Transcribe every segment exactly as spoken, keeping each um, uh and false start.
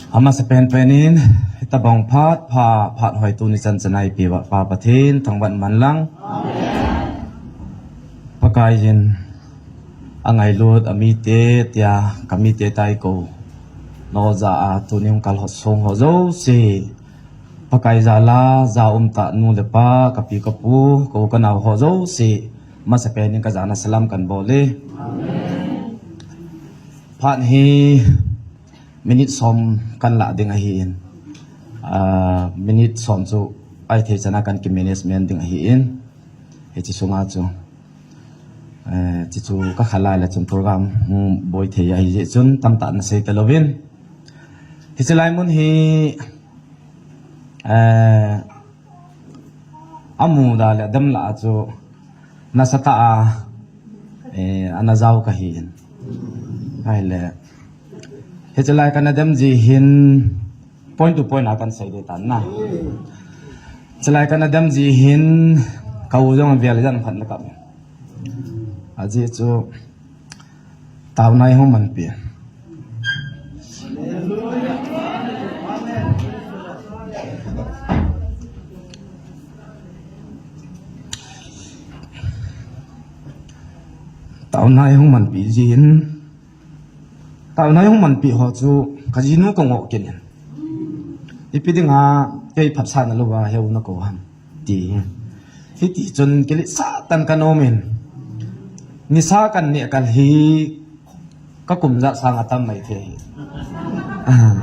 Amasa penpen in, hitabang phat, pha, phat hoi tuni chan chan a eipeuva Pa Pathen thangvah in man lang. Pakaiyin angailut amite, tia kamite tah a eikou nau jah a tuni hung kalhot song ho jouse, Pakai jal a ja umtah nu le pa, kapi kapu, ka u ka nao ho jouse, amasa pen in kajana salam kahin bol e. Phat hi minute som kahin lah ding ahin. Ah, minute som chu ahithei chan a kahin kimanage ding ahin. Hiche sunga chu, eh, hiche chu kakha lai le chun program hung boi thei ahi jeh chun tamtah nasei talouvin. Hiche lai mun hi, eh, amu da le adem lah a chu nasatah a, eh, ana jao kahin. Ahile, hiche lai kana dem ji hin, point to point a kahin sei ding tan na. Hiche lai kana dem ji hin, ka u jong vel jan phat na kap. Ajeh chu, taona eihung manpi. Taona eihung manpi jin. Taona eihung manpi ho chu kajinu kangoh kit in. Ipi dinga kei phatsahna louva heu nakou ham, ti. Hiti chun kiletsah tah in kanom in. Nisa kahin neh kal hi kakum ijat sang atam maithei. Ah.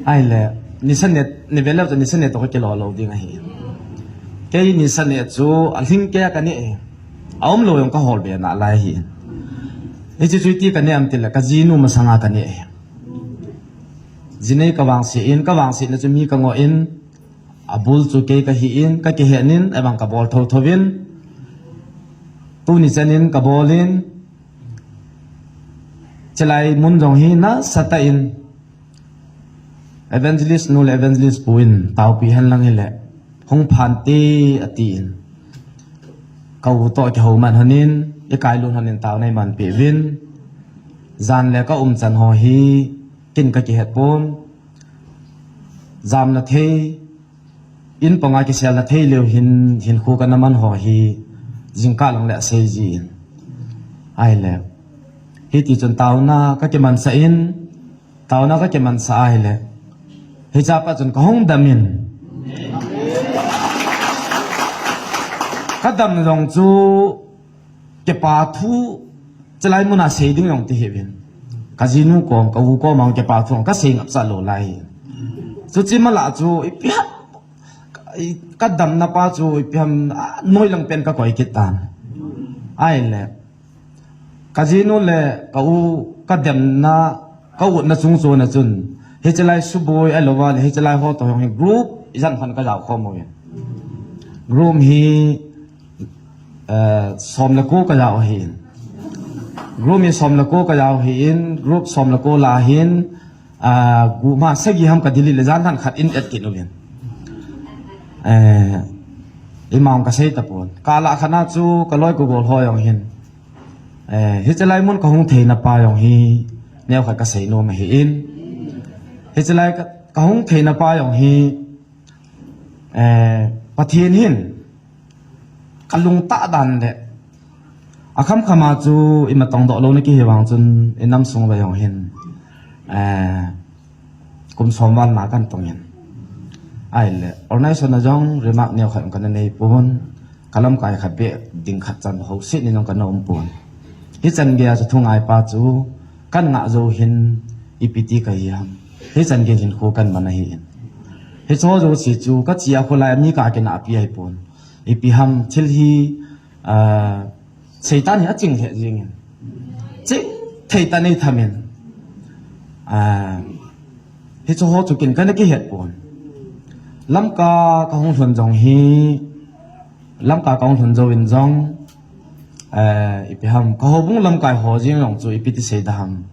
Ahile, nisa neh, ni vel leu chun nisa neh toh kakilo lou ding ahi. Kei nisa neh chu alhing keiya kaneh e. Aumlou jong kahol be nalai ahi. Hiche chu iti kaneh ham tile, kajinu masanga kaneh e. Jinei kavangse in, kavangsetna chu mi kangoh in, abul chu kei kahi in, kakihen in, ahivang kabol thotho in, tuni chan in kabol in, hiche lai mun jong hi nasatah in, Evangelist nu le Evangelist pu in taopi hen lang hile, hung phan te atin. Ka u toh kihou man hon in, ikailut hon in taona eimanpi uvin. Jan le ka umchan ho hi, ken kakihet pon. Jamna thei, in panga kiselna thei leu hin, hinkho kana man ho hi, jingkah lang le asei jin. Ahile, hiti chun taona kakimansah in, taona kakimansah ahile, hichea pat chun kahung dam in. Kadam jong chu, kipa thu, hiche lai muna sei ding jong ti hih uvin. Kajinu kom, ka u kom a kipa thu jong kasei ngapcha lou lai. Chuche mala chu, ipi ham, kadamna pa chu, ipi ham, a, noilang pen kakoi kit tan. Ahile, kajinu le ka u kademna, ka utna chung chon a chun, hiche lai suboi ahilouva le, hiche lai ho toh jong hi group ijat khat kajao khom uvin. Group hi, eh, som le ko kajao ahin. Group hi som le ko kajao ahin, group som le ko lah a hin, ah, gup ma sagi ham ka delete le jan khat khat in et kit uvin. Eh, ima jong kasei tapon. Kalah khat a chu kaloi kagol ho jong hin. Eh, hiche lai mun kahung theina pa jong hi, neokhat kasei nom ahin. Hiche lai ka, kahung theina pa jong hi, eh, Pathen hin, kalungtah dan le, akhamkham a chu imatong doh louna kihi vang chun, inam sung uva jong hin, eh, kum som val na kahin tong in. Ahile, organization a jong remark neokhat kana nei pon, kalamkai khat beh ding khat chan ho se ni jong kana um pon. Hichan geiya chu thungai pa chu, kahin ngah jou hin, ipi ti kahi ham. Hichan geiya hinkho kahin man ahin. Hiche ho jouse chu, kache a kholai a mi kakinahpi ahipon. Ipi ham, thil hi, ah, Satan hi aching lheh jeng in. Ching thei tah in eitham in. Ah, hiche ho chu ken kana kihet pon. Lamka kahung lhun jong hi, Lamka kahung lhun jouvin jong, eh, ipi ham, ka houbung lamkai ho jeng jong chu ipi ti sei ding ham.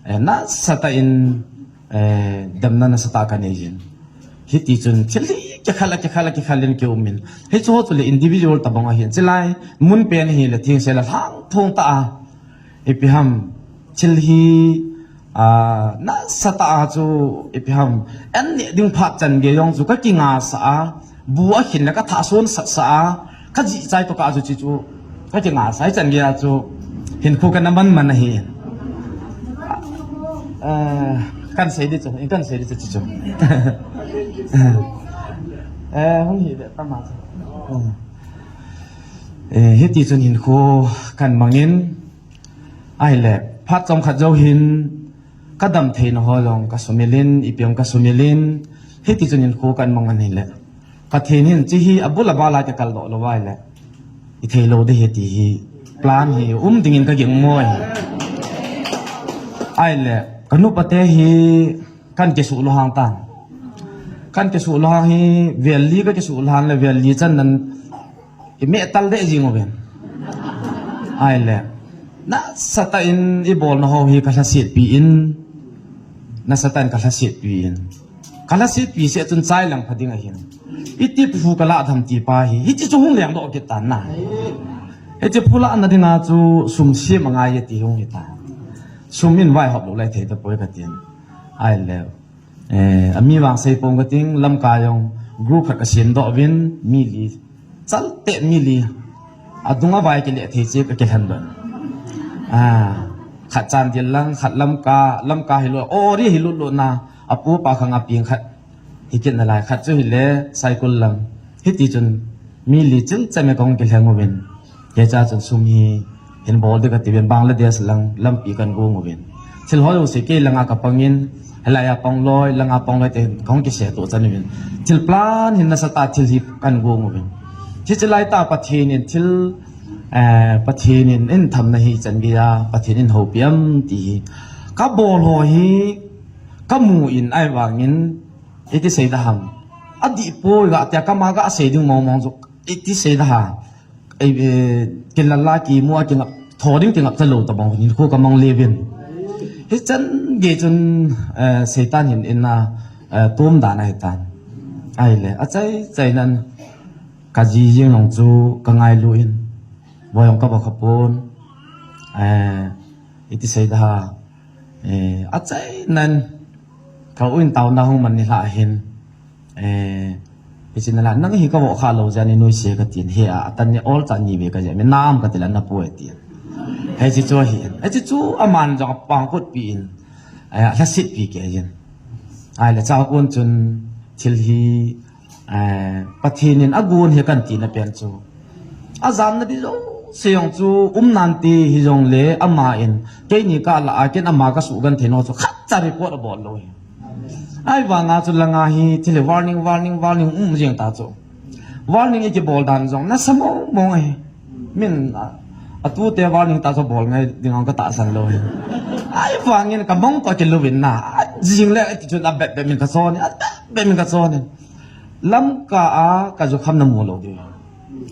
Eh, nasatah in, eh, damna nasatah kanei jin. Hiti chun, thil hi kikhel a, kikhel a, kikhel in kium in. Hiche ho chu le individual tabang ahin. Hiche lai, mun pen hi le theng se le lhang thong tah a. Ipi ham, thil hi, Ah, nasatah a chu ipi ham. An neh ding phat chan gei jong chu ka kinga sa a. Bu a khin le ka thah son sat sa a. Ka ji chai to ka chu chi chu. Ka kinga sa a chan gei a chu. Hin khu ka na man man ahi. Ah, kan sei di chu, kan sei di chu chi chu. Eh, hung hi de ta ma chu. Eh, hiti chun hin khu kan mangin. Ahile, phat chomkhat jou hin, ka dam theina ho jong ka sumil in, ipi ham ka sumil in, hiti chun hin khu kan mang ahile. Pathen hin, chi hi abul abal a ka kal doh lou ahile. I thei lou ding ahi ti hi, plan hi, um ding in ka ging mo e. Ahile, ka nupa te hi, kan kisuh lou hang tan. Kan kisuh lou hang hi, vel li ka kisuh lou hang le, vel li chan nan, I meh tal deh jing uvin. Ahile. Nasatah in i bolna ho hi ka lhasetpi in. Nasatah in ka lhasetpi in. Ka lhasetpi seh chun chai lang pha ding ahin. Iti phu ka lah tham ti pa hi. Hichi chu hung leng doh kit tan na. Hichi phu lahna dinga chu sum sem angai e ti hung hi ta. Sum in vaihop lou lai thei tapoi ka tin. Ahile. Eh, ami vang sei pong ka ting, Lamka jong group khat ka sem doh uvin, mi li, chal teh mi li, adung a vai kile thei che ka kilhen doh. Ah, khat Chandel lang, khat Lamka, Lamka hi lo, ori hi lo lo na, apu pa khang a ping khat, hi kit na lai, khat chu hi le, Saikul lang, hiti chun, mi li chil chame kong kilhen uvin. Hiche a chun sum hi hin bol ding ka ti uvin Bangladesh lang lampi kan gong uvin. Thil hoi u se kei langa ka pangin, hilai a pang loi, langa pang loi te hin kong kise to chan uvin. Thil plan hin nasatah thil hi kan gong uvin. Hiche lai ta Pathen in thil, eh, Pathen in in thamna hi chan gei a, Pathen in houpi am ti hi. Ka bol ho hi, ka mu in ahivangin, iti sei da ham. Adih poi ga tia ka ma ga sei ding mong mong chu, iti sei da ha. Ei, eh, kilala kimu a kingap, tho ding kingap ta lou ta bang, hin khu ka mang le uvin. Hichan gei chun, eh, Satan hin in a, eh, tum dan ahi tan. Ahile, achai chai nan, ka ji jing long chu ka ngailu in. Boyong ka ba kha pon. Eh, iti sei da ha. Eh, achai nan, ka u in tauna hung man ni hla hin. Eh, hichi na la, nang hi ka vo kha lou jeh a ni nuise ka tin, he a, atan ni ol cha ni ve ka jeh, mi nam ka ti la na pu e tin. Hichi chu hi, hichi chu aman jong apang kut pi in, eh, lhasetpi kei in. Ahile cha kun chun thil hi, eh, Pathen in agon hi kan tina pen chu. Ajamna di jouse jong chu um nante hijongle ama in, keini ka la a ken ama ka suhgenthei nau chu khatcha report abol lou hi. Ahivanga chu langa hi thil hi warning, warning, warning um jing ta chu. Warning i kibol dan jong nasa mong mong ahi. Min, a, atute warning ta chu bol ngai ding ang ka tahsan lou hi. Ahivangin ka mong toh kilou vin na. Ajing le iti chun abep bep min ka chon in, abep bep min ka chon in. Lamka a ka jukham na mu lou diu hi.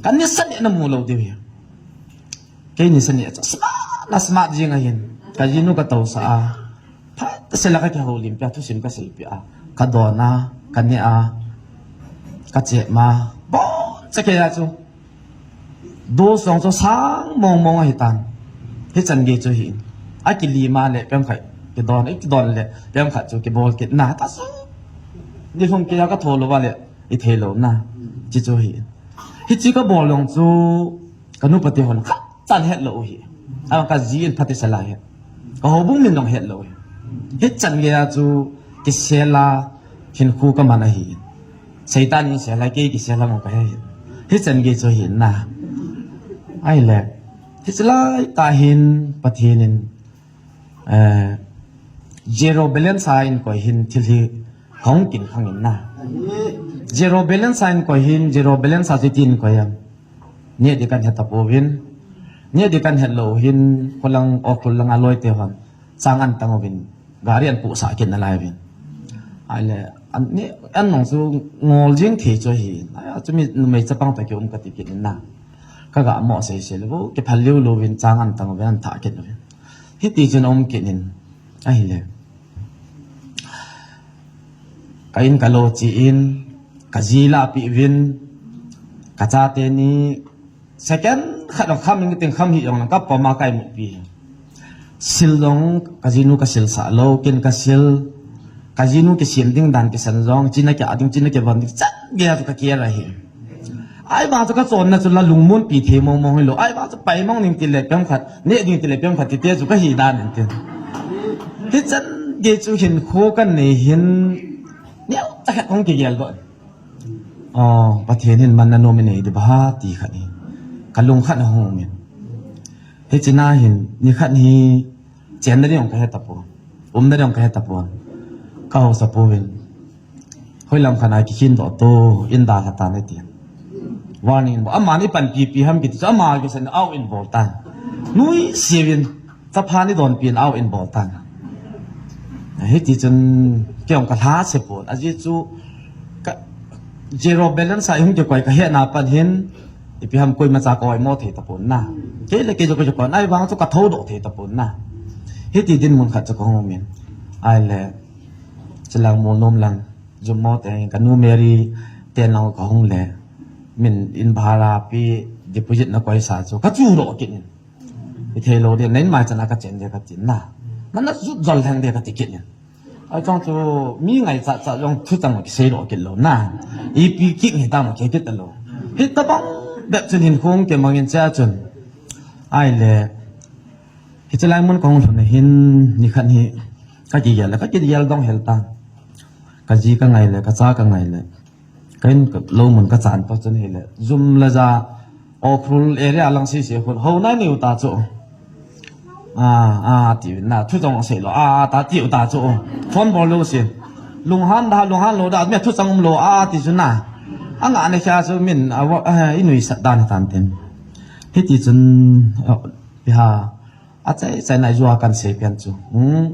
Ka nisa neh na mu lou diu hi. Kei nisa neh chu smart na smart jing ahin. Ka jinu ka tousah a. Phat sela ka kihoulimpi a, thusim ka seipi a. Ka don a, ka neh a. Ka chep ma. Boncha kei a chu. Dose jong chu sang mong mong ahi tan. Hichan gei chu hi. Akili ma le pem khat kidon, ikidon le pem khat chu kibol kit na ta chu. Ni lhum kei a ka tho lou va le i thei lou na. Chi chu hi. Hichi ka bol jong chu ka nupa te hon khat chan het lou u hi. A ka ji in phat sela hi. Ka houbung min jong het lou u hi. Hichan gei a chu kisel a hin khu ka man ahi. Satan in sel a kei kisel a mo ka he hi. Hichan gei chu hi na. Ahile. Hichi lai ta hin Pathen in, eh, zero balance a in koi hin thil hi hong kin khang in na. Zero balance a in koi hin, zero balance a chu tin koi am. Neh di kan het ta pouvin. Neh di kan het lou hin, kholang Ukhrul langa loi te hon. Chang an tang uvin. Gari an pu sa kin na lai uvin. Ahile, an ni, an nong chu ngol jing thei chu hi. Ai, chu mi numei chapang ta ki um ka ti kin na. Ka ga mo sei sei le, bo, kiphal liu lou vin chang an tang uvin, an tha kin uvin. Hiti chun um kin in. Ahile. Ka in ka lo chi in, ka ji la pi vin, ka chate ni second khat a kham in ting kham hi jong lang ka pom a ka imu pi. Sil jong kajinu kasil sah lou, ken kasil. Kajinu kisem ding dan kisan jong, china kia ding, china kivon ding, chan gei a chu kakia ahi. Ahivang chu kachonna chu la lungmonpi thei mong mong hilou. Ahivang chu pai mong ding tile pemkhat, neh ding tile pemkhat tite chu kahi dan in tin. Hichan gei chu hinkho kanei hin, neo tah khat hung kigel doh. O, Pathen hin man nanom inei ding ba ti khat hi. Kalung khat ahung umin. Hichena hin, nikhat hi, chenna ding jong kahe tapon. Umna ding jong kahe tapon. Kahaosa pouvin. Hoilam khat a kikhin doh to, in dalha tan atin. Warning bol. Aman eipanpi pi ham kiti chu, ama kisan a-u in bol tan. Nuisat in, chaphan eidonpi in a-u in bol tan. Hiti chun, kei jong kalha se pon. Ajeh chu, ka, zero balance a ihung kikoi kahetna pan hin, ipi ham koimacha ka-oimo thei tapon na. Kei le kei jong koi jong kon, ahivang chu kathoudoh thei tapon na. Hiti dinmun khat chu kahung umin. Ahile, chilang Molnom lang, Jummo te, kanu Mary ten lang kahung le. Min in bhara pi deposit na koisa chu, kachudoh kit in. Ithei lou ding, na inmai chan a kachen ding katin na. Nana jut jol lheng ding kati kit in. Ahi chong chu, mi ngaichat chat jong thuchang kiseidoh kit lou na. Ipi kit hitam kikit talou. Hitabang bep chun hinkho kimangin cha chun. Ahile, hiche lai mun kahung lhun a hin, nikhat hi, kakigel le, kakigel dong hel tan. Kaji kangai le, kacha kangai le. Ka in ka lou mun kachan pa chun hile. Jum le ja, Ukhrul area lang sese khun. Hou nai niu ta chu. A, a, tiu na, thu jong sei lou. A, a, ta tiu ta chu. Phone bol lou se. Lunghan da, lunghan lou da, mi thuchang umlou. A, ti chu na. Anga ne kha chu min, a, wa, a, inuisat dan tan tin. Hiti chun, a, pi ha. Achai, chai nai jua kan sei pian chu. Hmm.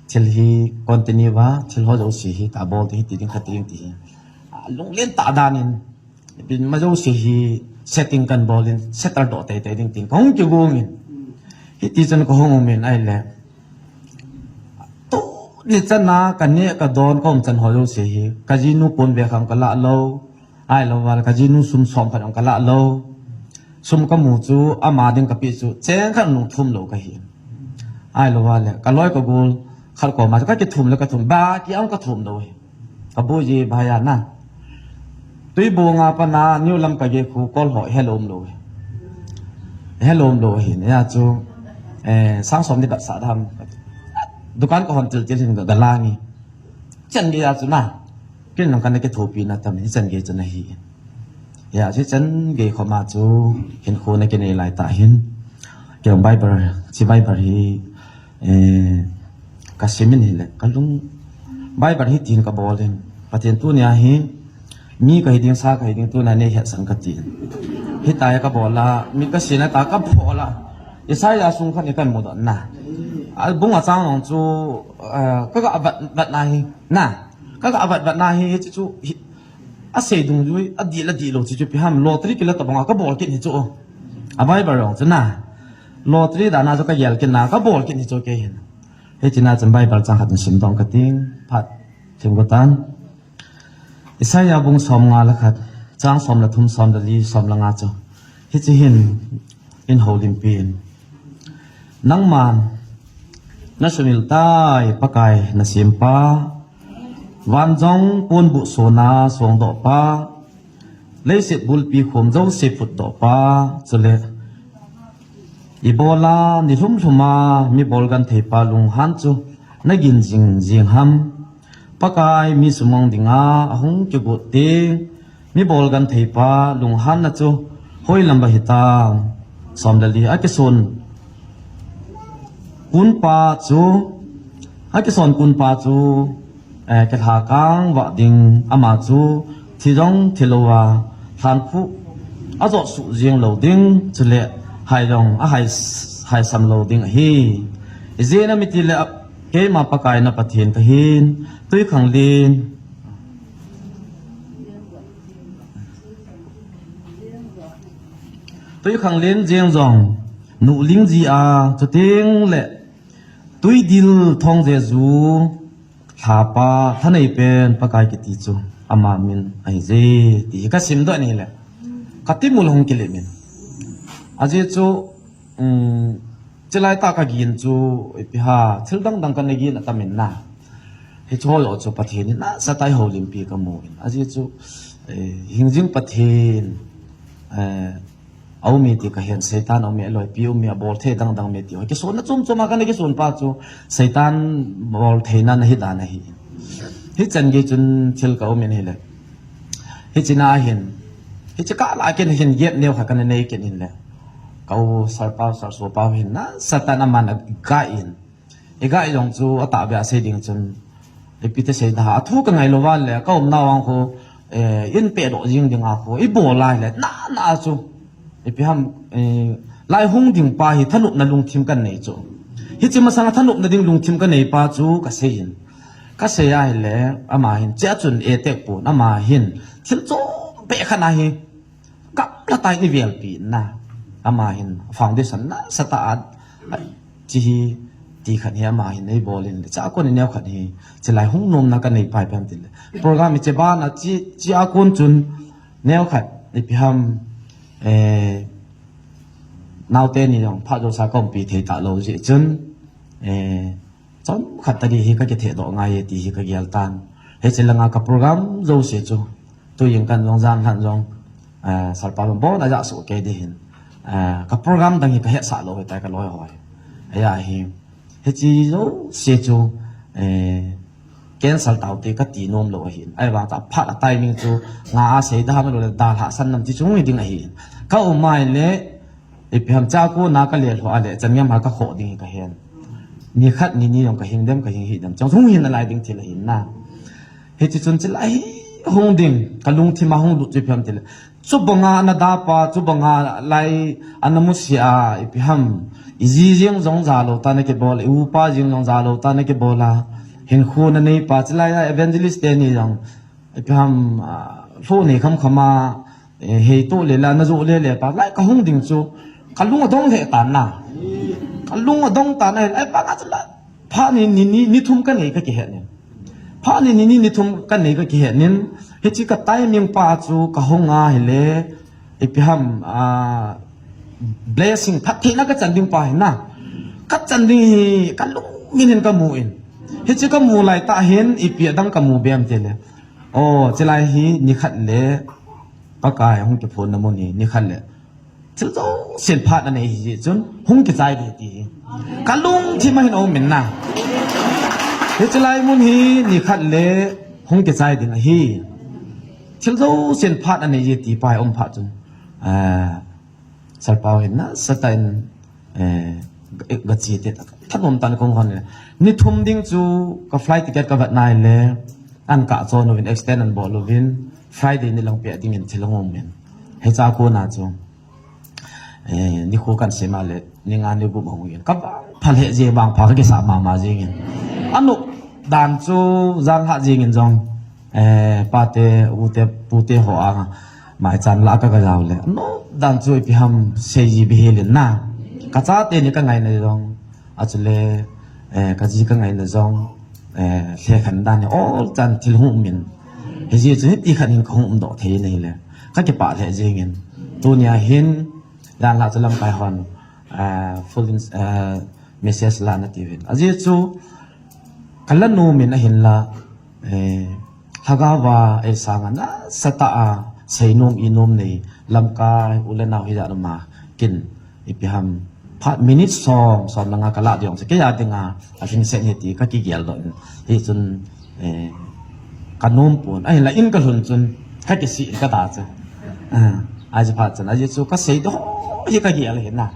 Thil hi continue va, thil ho jouse hi, ta bol ti hi, ti ding khat ti ding ti hi. A, lunglen tah dan in. Bin ma jouse hi setting kan bol in, settle doh tei tei ding tin. Kahung kigong in. Hiti chun kahung um in ahile. Tuni chan a, kaneh kadon, kaum chan ho jouse hi. Kajinu pon ve kham kalah lou. Ahilou vale, kajinu sum som khat jong kalah lou. Sum kamu chu, ama ding kapeh chu, cheng khat jong thum lou kahi. Ahilou vale, kaloi kagol, khat koma chu, kakithum le kathum, ba ki ang kathum lou hi. Kabu ji bhai a na. Tuibong a pat a, New Lamka gei khu, kol ho, helou umlou hi. Helou umlou hi, hia chu, eh, sang som ni bat sa dam. Dukan kahon til til hin ka, kalang hi. Chan gei a chu na. Ken nang kana kithopi na tam hi chan gei chu nahi. Hia, hiche chan gei khoma chu hinkho na kinei lai tah hin. Kei Bible, hiche Bible hi, eh, kasim in hile, kalung Bible hi tin kabol in. Pathen tunia hi, mi kahi ding, sa kahi ding, tunia nei hetsah in kati. Hitia kabol a, mi kasina ta kabol a. Isaiah sung khat ni kan mudoh na. A bung a chang jong chu, eh, kaga vat, vat na hi, na. Kaga vat, vat na hi, hiche chu, hi, asei dungjui, adih le adih lou, hiche chu ipi ham, lottery kila tabang a kabol kit hichu. A Bible jong chu na. Lottery dan a chu kagel kit na, kabol kit hichu kei hin. Hiche na chun Bible chang khat in simdoh kating, phat thim go tan. Isaiah bung som nga le khat, chang som le thum, som le li, som le nga chu. Hiche hin, in houlimpi in. Nangman, nasumil tai, Pakai nasempa, van jong ponbuh sona songdoh pa, leiset bulpi khom jouse phutdoh pa, chule, ibola, nilhum lhum a, mi bolgan theipa lunghan chu, nagin jing jing ham. Pakai mi sumang dinga, ahung kigot teng, mi bolgan theipa, lunghanna chu, hoilam ba hitam, som le li, akison, kunpa chu, akison kunpa chu, eh, kilha kang vah ding, ama chu, thi jong thi lou a, lhankhuh, ajot suh jeng lou ding, chule, hai jong, ahai, haisam lou ding ahi. Ijeh inem itile, keima Pakai na Pathen kahin, twikhanglen, twikhanglen jeng jong, nuhling ji a, chuteng le, twidil thong jeju, lhapa, thanei pen, Pakai kiti chu, ama min ahije, ti hi kasim doh in ahile. Katimul hung kilim in. Ajeh chu, um, Chulai tah kagin chu, ipi ham, thil dang dang kana gin atam in na. Hiche ho jouse chu Pathen in nasatah in houlimpi kamu in. Ajeh chu, eh, hingjing Pathen, eh, aum e ti kahen, Satan aum e, aloipi um e, abol thei dang dang um e ti ho. Kisonna chom chom a kana kison pa chu, Satan bol theina nahi dan ahi. Hichan gei chun thil kaum in ahile. Hiche na hin, hiche kah lah a ken hin gap neo khat kana nei kit in le. Ka u Sir Pau, Sir Sopau hin nasatah in aman aga in. Iga i jong chu atahbeh a sei ding chun, ipi ti sei da, athu kangai lou va le, ka umna vang khu, eh, in pehdoh jing ding a khu, ibol a ahile, na, na chu. Ipi ham, eh, lai hung ding pa hi thanopna lungthim kanei chu. Hiche masang a thanopna ding lungthim kanei pa chu kasei in. Kasei a ahile, ama hin, chea chun e tek pon, ama hin, thil chom peh khat ahi. Gamla tah in eivelpi na. Ama hin foundation nasatah a, a, hiche hi ti khat hi ama hin eibol in le. Chea kon in neo khat hi. Chulai hung nomna kanei pai pen ti le. Program hiche bana hiche, hiche a kon chun neo khat ipi ham, eh, naote ni jong phat jouse a kaumpi thei talou jeh chun, eh, chomkhat tadi hi kakithehdoh ngai e ti hi kagel tan. Hiche langa ka program jouse chu. Tuin kan jong jan lhan jong, eh, Sir Pau jong bon aja soh kei ding hin. Eh, ka program dang hi kahetsah lou hitai kaloi ho. Ahia hi. Hiche jouse chu, eh, cancel taute kati nom lou ahin. Ahivang chu aphat a timing chu nga a sei da ham lou le dalhah san nam ti chu hung hi ding ahin. Ka um a ahile, ipi ham chea kona kale lhou a le, chan ngam a kakhoh ding hi kahen. Nikhat nini jong kahing dem, kahing hih dem. Chang hung hi nalai ding thil ahin na. Hiche chun chulai hi hung ding, kalungthim a hung lut chu ipi ham tile. Chubanga ana da pa, chubanga lai ana musit a, ipi ham. Iji jeng jong jalou tah a nakibol, i upa jeng jong jalou tah a nakibol a. Hinkho nanei pa, chulai a evangelist teni jong. Ipi ham, ah, lhoh nei kham kham a, eh, hei toh le la, na joh le le pa, lai kahung ding chu, kalung adong lheh tan na. Kalung adong tan na, lai pa nga chu la, phat ni, ni, ni, ni thum kanei kakihet nin. Phat ni, ni, ni, ni thum kanei kakihet nin, hiche ka timing pa chu kahung a ahile, ipi ham, ah, blessing, phattheina kachan ding pa hi na. Kachan ding hi, kalung min hin kamu in. Hiche kamu lai tah hin, ipi adang kamu bem tile. O, chulai hi nikhat le Pakai hung kiphonna mun hi nikhat le thil jousen phat anei hijeh chun hung kichai ding ti hi kalungthim a hin aum in na. Hiche lai mun hi nikhat le hung kichai ding ahi. Thil jousen phat anei je ti pa hi aum phat chun, ah, Sir Pau hin nasatah in, eh, ga, gache te tah. Thanom tah in kahung hon le. Ni thum ding chu ka flight ticket kavet nai le. An kah chon uvin, extend an bol uvin. Friday ni lang peh ding in thil ahung um in. Hichea kona chu, eh, nikho kan sem a le, ni nga ni gup ahung in. Kavangpha lheh jeng, vangpha kakisa mama jeng in. Anop dan chu, jan lhah jeng in jong. Eh, pate, ute, pute ho a, maichan lah a ka, kajao le. Anop dan chu ipi ham seiji bihil in na. Kachate ni kangaina jong. Achule, eh, kaji kangaina jong. Eh, lhekhen dan hi ol chan thil hung um in. Hijeh chun hiti khat hin kahung umdoh thei in ahile. Kakipah lheh jeng in. Tunia hin, jan lhah chu lamkai hon, eh, full in, eh, message la nati uvin. Ajeh chu, kala nom in ahinla, eh, lhagao a eisang a nasatah a seinom inom nei, lamkai u le nao hijat um a kin ipi ham phat minute som, som le nga kalah ding jong chu kei a dinga alhingset ahi ti kakigel doh in. Hichun, eh, kanom pon. Ahinla in kalhun chun kakisih in kada chu. Ah, ajeh phat chun, ajeh chu kasei doh hi kagel ahi na.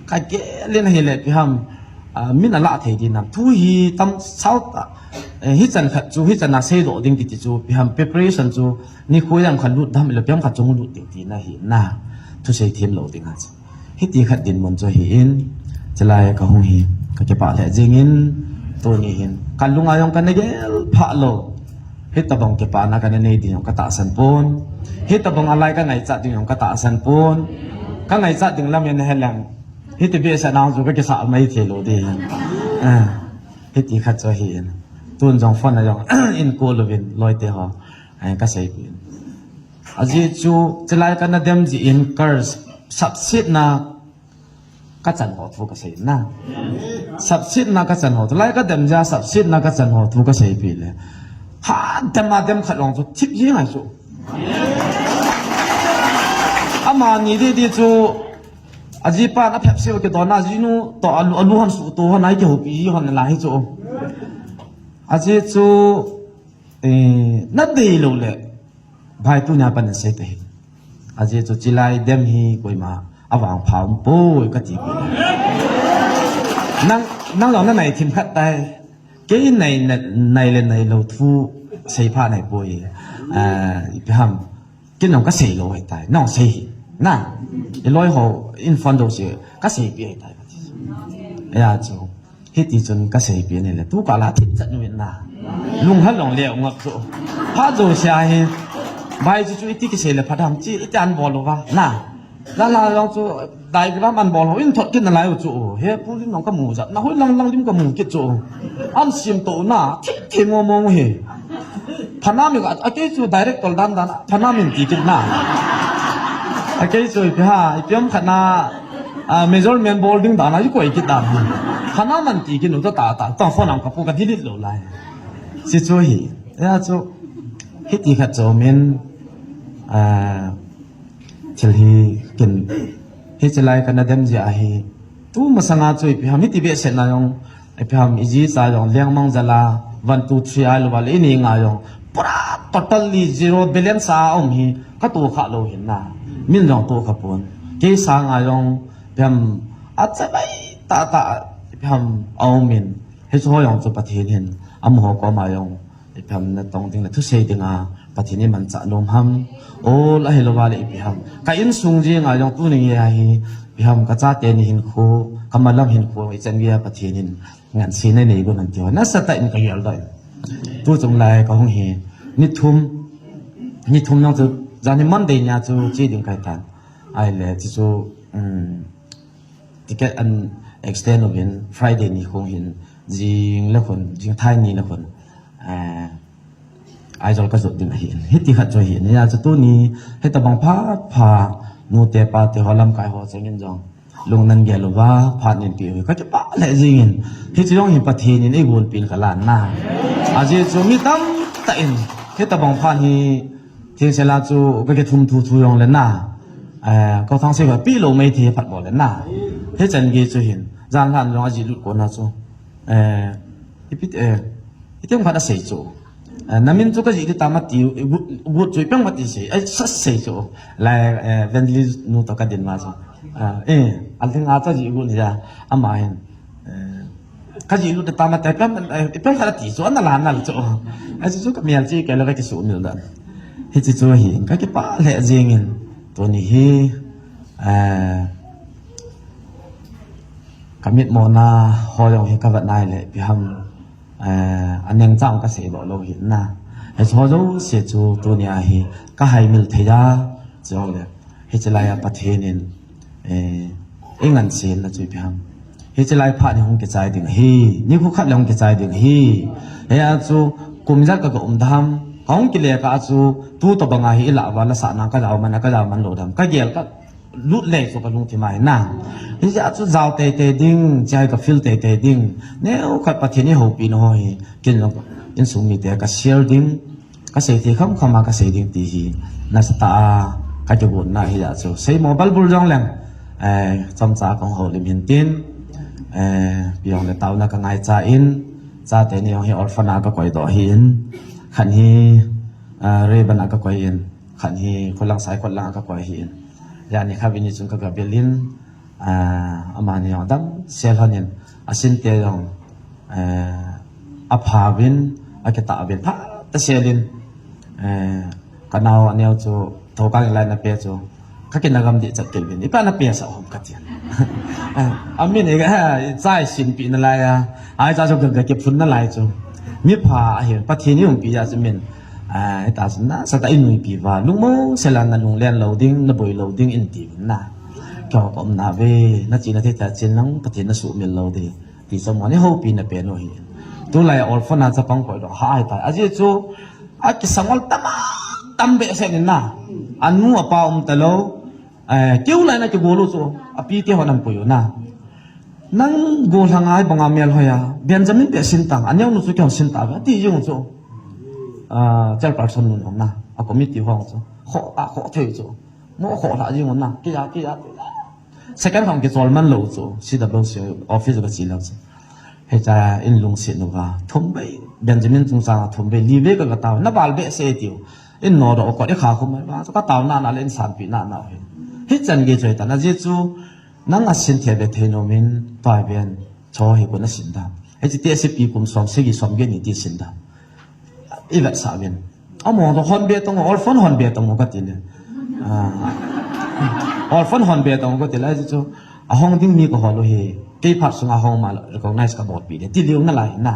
Kagel in ahile ipi ham, ah, min alah thei ding nam. Thu hi tam sao tah, eh, hichan khat chu, hichan a seidoh ding kiti chu, ipi ham preparation chu, nikho ijat ham khat lut dam, ilo ipi ham khat chung lut ding tina ahi na. Thusei them lou ding a chu. Hiti khat dinmun chu ahi in, chulai kahung hi, kakipah lheh jeng in, tuni hin, kalung a jong kana gel phah lou. Hitabang kipana kana nei ding jong katahsan pon. Hitabang a lai kangaichat ding jong katahsan pon. Kangaichat ding lam in ahi leng. Hiti behseh nau chu kakisah mai thei lou ding. Ah, hiti khat chu ahi in. Tun jong phone a jong in call uvin, loite ho. Ai, kasei pin. Ajeh chu, chulai kana dem jeh in curse, sapsetna, Ka chan ho thu ka sei na. Sapsetna ka chan ho thu. Lai ka dem jeh a sapsetna ka chan ho thu ka sei pi le. Ha dem a dem khat long chu thip jing ahi chu. Amani di di chu ajipa na phep siu ke dona jinu to alu alu han su to han ai ke ho pi han la hi chu. Aji chu Eh, na dei lou le. Bhai tunia pan sei te hi. Ajeh chu chilai dem hi koima avang pha um poi kati pi. Nang, nang lou na nai thim khat tai. Kei nai, nai, nai le nai lou thu sei pha nai poi. Ah, ipi ham. Kei nong ka sei lou hai tai. Nong sei hi. Na. I loi ho in fon do se ka sei pi hai tai. Ya chu. Hiti chun ka sei pi ni le, tu kah la thip chat nu in na. Lung hal long le ngap chu. Pha jo sia hi. Bai chu chu iti ki sei le pha dam chi iti an bol lo va. Na. La la long chu diagram an bol ho in thot kin na lai u chu. He pu lim long ka mu jat. Na hoi lang lang lim ka mu kit chu. An sim to na. Thi thi mo mo hi. Phanam in a, a kei chu director dan dan, phanam in ti kit na. A kei chu ipi ha, ipi ham khat na, a, measurement bol ding dan a, i koi kit dan. Phanam an ti kit nu ta ta, ta phone ang ka pu ka delete lou lai. Si chu hi, ya chu, hiti khat chu min, a, thil hi kin, hi chilai ka na dem jeh a hi, tu masanga chu ipi ham hiti behseh na jong, Ipi ham, iji cha jong lengmang jal a, one, two, three a lou va le ini nga jong. Pura totally zero balance a um hi, ka tu kha lou hin na. Min jong tu kha pon. Kei sanga jong, ipi ham, a chabai ta ta, ipi ham, a um in. Hi chu ho jong chu Pathen hin, a mu ho koma jong. Ipi ham na tong ding le thusei ding a, Pathen in manchah nom ham. Ol ahi lou va le ipi ham. Ka insung jing a jong tuni nge ahi, ipi ham ka chate ni hinkho, ka malam hinkho, i chan nge a Pathen in ngan si na nei gon an ti ho. Nasa tah in ka gel doh in. Tu chung lai ka hung hi, ni thum, ni thum nong chu, jan hi Monday nia chu che ding kai tan. Ai le, chu chu, um, Ticket an extend uvin Friday ni khun hin jing le khun, jing thai ni le khun, eh, Aizawl ka jot ding ahi. Hiti khat chu ahi. Nia chu tuni, hitabang phat pha, nute pate ho lamkai ho chengin jong. Lung nan gel uva, phat nin pi uva. Ka kipah lheh jingin. Hichu jong hi Pathen in eigonpin ka lan na. Ajeh chu mi tamtah in. Hitabang phat hi, Thingse la chu ka kithum thu thu jong le na. Eh, ko thang se ka pi lo mai thi phat bol le na. He chan ge chu hin. Jan han jong a ji lut ko na chu. Eh, ipi, eh, iti ong khat a sei chu. Eh, na min chu ka ji ti ta ma ti, i gut, gut chu i peng ma ti sei. Ai, sa sei chu. Lai, eh, Wendy nu to ka din ma chu. Ah, eh, al thing a cha ji gut ni ja. Ama hin. Eh, Ka ji lut ta ma te pem, eh, pem khat a ti chu, ana la na chu. A chu chu ka mial chi ke la ka kisu mil dan. Hichi chu hi, ka kipah lheh jingin. Tuni hi, eh, ka mitmo na ho jong hi ka vat nai le, ipi ham, eh, a neng chang ka sei doh lou hi na. Hichi ho jouse chu tuni a hi, ka haimil thei a, chu le. Hichi lai a Pathen in, eh, i ngan sen na chu ipi ham. Hichi lai phat ni hung kichai ding ahi. Ni khu khat le hung kichai ding ahi. Hia chu kum ijat ka ka um dam. Ka hung kile kah chu tu tobang a hi i lah uva la sa na ka jao man a ka jao man lou dam. Ka gel ka lut le chu ka lungthim a hi na. Hia chu jao teitei ding, chai ka feel teitei ding. Neo khat Pathen in eihoupi na ho hi. Kin jong insung mite ka share ding. Ka sei thei kham kham a ka sei ding ti hi. Nasa tah a ka kibol na hi a chu. Sei mo balbul jong leng. Eh, chomcha kong houlim hin tin. Eh, pi jong le taona ka ngaicha in. Chate ni jong hi orphan a ka koi doh hi in. Khat hi, eh, Rayburn a ka koi in. Khat hi Kholang Saikot lang a ka koi hi in. Jani kha vini chung ka gabil in. Ah, amani jong dam sel hon in, a sinte jong, eh, a pha vin, a kitah vin, pha ta sel in, eh, ka nao a neo chu, tho ka lai na pe chu, ka kina gam di chat kil vin, ipa na pe sa hom ka ti. Eh, a min i ga, eh, chai sin pi na lai a, ai cha chu ga, ga kiphun na lai chu. Mi pha a hi, Pathen in umpi a chu min, eh, ta chu nasa tah in nuipi uva, lungmong sel a na lunglen lou ding, na boi lou ding in ti vin na. Kei ho ka umna ve, na chihna thei ta chin lang, Pathen na sumil lou ding. Ti chu amani houpi na pen u hi. Tulai orphan a chapang koi doh ha ahi tai. Ajeh chu, a kisangol tam a, tam behseh in na. Anu apa um ta lou. Eh, keu lai na kibol u chu. A pi te ho nan pui u na. Nang gollhang a hibanga mel hoiya Benjamin beh sin tang, aneo nu chu kihon sin tang, ati jing chu. Ah, chairperson nu jong na, a committee ho chu. Kho ta, kho thei chu. Mo kho la jing na, kiya, kiya. Second khang kichol man lou chu, C W C office ka chi lou chu. Hicha in lungset uva, thum bei, Benjamin chungchang a thum bei, li bei ka, ka tao, na bal behseh tiu. In nodoh kot i kha khum mai, ka tao na na le in sanpi na na hi. Hichan gei chu hitan, ajeh chu, nang a sin thei be thei nom in, tua hi ben, cho hi ko na sin da. Hichi te se pi kum som, sagi som ge ni ti sin da. I vetsah uvin. Amaho hon be tong, orphan hon be tong ka ti le. Ah. Orphan hon be tong ka ti le, chu ahong ding mi ka hol u hi. Kei phat sunga hong ma recognize ka bolpi le. Ti liu na lai na.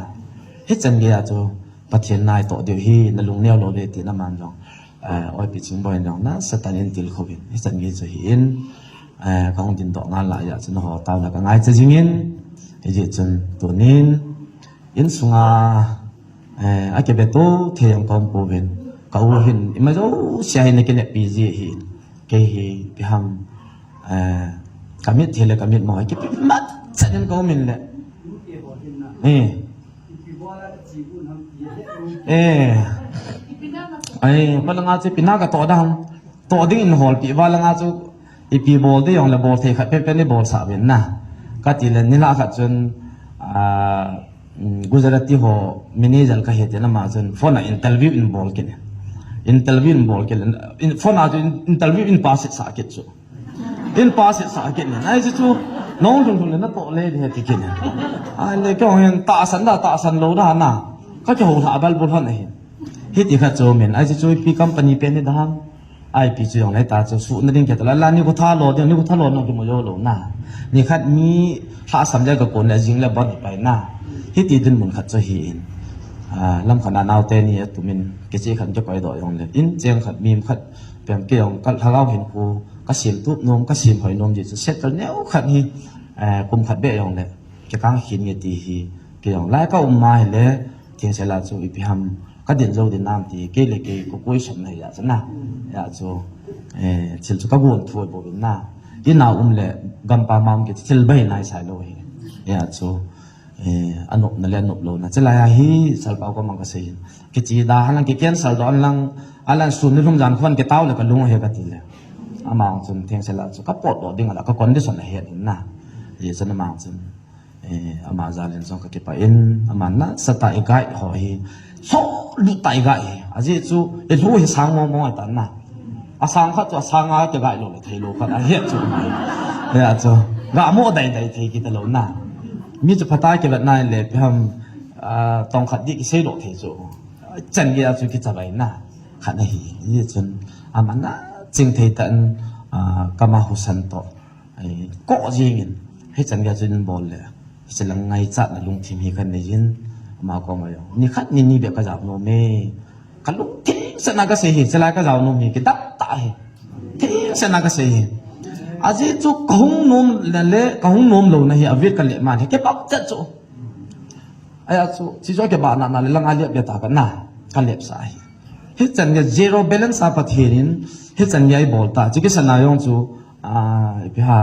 Hichan gei a chu Pathen natoh diu hi, na lungneo lou le ti na man jong. Eh, Oipi Chingboi in jong nasatah in tilkhou vin. Hichan gei chu hi in, eh, ka hung dingdoh ngal lai a chu nangho taona ka ngaicha jing in. Hijeh chun tunin, insunga, eh, a kibe to thei jong ka um pouvin. Ka u hin, ima jouse hin a kineppi ji ahin. Kei hi, ipi ham, eh, ka mit thei le ka mit mo, kipe mat chan in ka um in le. Eh. Eh. Ai, pa langa chu ipi na ka toh dam. Toh ding in holpi uva langa chu ipi bol ding jong le bol thei khat pen pen i bolsah uvin na. Ka ti le nilhah khat chun, ah, mm, Gujarati ho manager ka hi tin ama chun phone a interview in bol kit in. Interview in bol kit in. In, phone a chu in, interview in pass sah kit chu. In pass sah kit in. Ai chu chu nong lhung lhung le na toh le di ti kit in. Ai le kei hin tahsan da tahsan lou da na. Ka kihou lha bal bul hon ahi. Hiti khat chu min. Ai chu chu ipi company pen hi dam. Ipi chu jong le ta chu suhna ding kei ta la, la ni ko tha lo ding, ni ko tha lo na ki mo jo lo na. Ni khat mi lhasam le ka kon le jing le bon hi pai na. Hiti dinmun khat chu hi in. Ah, lam khat na naote ni a tumin, kiche khat kikoi doh jong le. In cheng khat mi khat pem kei jong ka lhagao hinkho, ka sem tup nom, ka sem hoi nom ji chu settle neo khat hi, eh, kum khat beh jong le. Kikang khin nge ti hi, kei jong lai ka um ma hi le, Thengsel a chu ipi ham, ka din jou din nam ti, kei le kei ko koi som na hi a chu na. Hi a chu, eh, thil chu ka gon thoi bou vin na. Ina um le, gampa ma um kei thil bai nai sai lou hi. Hi a chu, eh, a nop na le a nop lou na. Chulai a hi, Salpau ka mang ka sei hin. Kiche da han lang ki cancel doh an lang, a lan sun ni lhum jan khon kitao le ka lung he ka ti le. Ama chun Thengsel a chu ka pot doh ding a la, ka condition a het in na. Hi chun ama chun. Eh, ama jal in jong ka kipah in, ama nasatah i guide ho hi. Lhoh lut tah i guide hi. Ajeh chu, i lhu hi sang mong mong a tan na. A sang khat chu a sang a ki guide lou le thei lou khat ahi chu. Hi a chu. Ga mo dai dai thei kita lou na. Mi chu phatah a kivet na le ipi ham, ah, tong khat di kisei lou thei chu. Chan gei a chu kichavai na. Khat ahi. Hi chun, ama na ching thei tan, ah, kama husan toh. Ai, ko jing in, hichan gei a chu in bol le, hiche lang ngaichatna lungthim hi ka nei in, ama koma jong. Ni khat ni ni beh ka jao nom e. Ka lungthim sena ka sei hi, chulai ka jao nom hi, kidap tah hi. Thim sena ka sei hi. Ajeh chu ka hung nom le, le, ka hung nom lou na hi, a vet ka le man hi, kibap chet chu. Ai a chu, chi chu a kibah na, na le lang a liap le ta ka na, ka lep sa hi. Hichan gei zero balance a Pathen in, hichan gei a i bol ta, chi kisana jong chu, ah, ipi ha,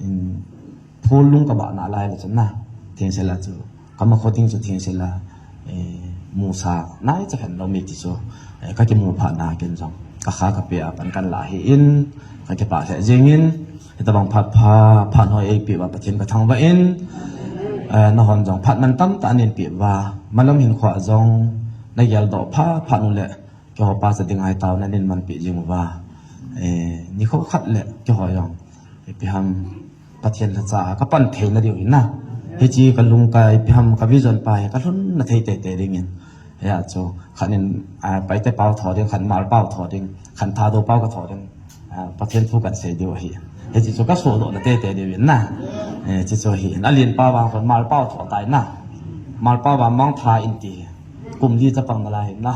in, phul lung ka bah na lai le chun na, Thengsel a chu, ka ma kho ding chu Thengsel a, eh, musa, nai cha khen lou mi ti chu, eh, ka kimu phat na ken jong, ka kha ka pe a pan kan la hi in, ka kipah lheh jing in, Hitabang phat pha, phat hoi eipeh uva Pathen ka thangvah in, eh, nahon jong phat mantam tah nin peh uva, malam hinkho a jong, na geldoh pha, phat nu le, keiho pa cha ding a hi taona nin manpeh jing uva. Eh, nikho khat le, keiho jong, ipi ham, Pathen lhacha a, ka pan theina diu hin na. Hiche ka lungkai, ipi ham, ka vision pa hi, ka lhun na thei tei tei ding in. Hia chu, khat in, ah, Paite pau tho ding, khat Hmar pau tho ding, khat Thadou pau ka tho ding. Ah, Pathen thu kan sei diu ahi. Hiche chu ka sodoh na tete diu in na. Eh, hiche chu ahi. A lien pa vang khun Hmar pau tho tai na. Hmar pau vang mang tha in ti. Kum li chapang na lai na.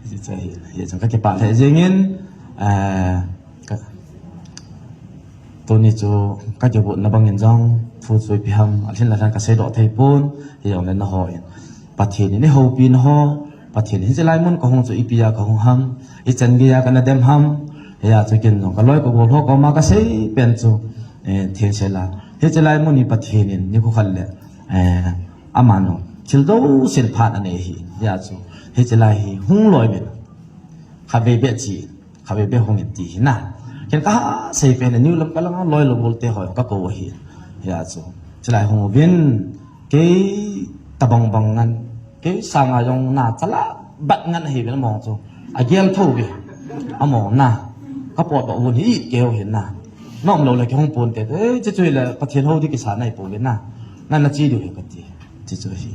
Hiche chu ahi. Hiche chu ka kipah lheh jing in. Eh, ka, tuni chu ka kigotna bang in jong thu chu ipi ham. A lhin la lhan ka seidoh thei pon. Hijongle nangho in. Pathen in eihoupi nangho, Pathen in hiche lai mun kahung chu ipi a kahung ham, ichan gei a kana dem ham, hia chu ken jong kaloi kagol ho koma kasei pen chu, eh, Thengsel a, Hiche lai mun hi Pathen in nikho khat le, eh, aman thil jousen phat anei ahi. Hijeh chun hiche lai hi hung loi uvin. Khatvei beh che, khatvei beh hung in ti hi na. Ken kasei pen a, niu lam kalang a loi lou bol te ho kakou ahi. Hijeh chun hiche lai hung uvin, kei tabang bang ngen, kei sanga jong na chala bat ngen ahi uvin among chu. Agel tho uve. Among na. Kapot doh uvin hi it keu hin na. Nom lou le kihung ponte. Eh, hiche chu hile Pathen hou ding kisa nai pouve na. Na, nache diu ahi kati. Hiche chu hi.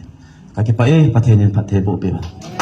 Kakipah e, Pathen in phatthei boh peh uhen.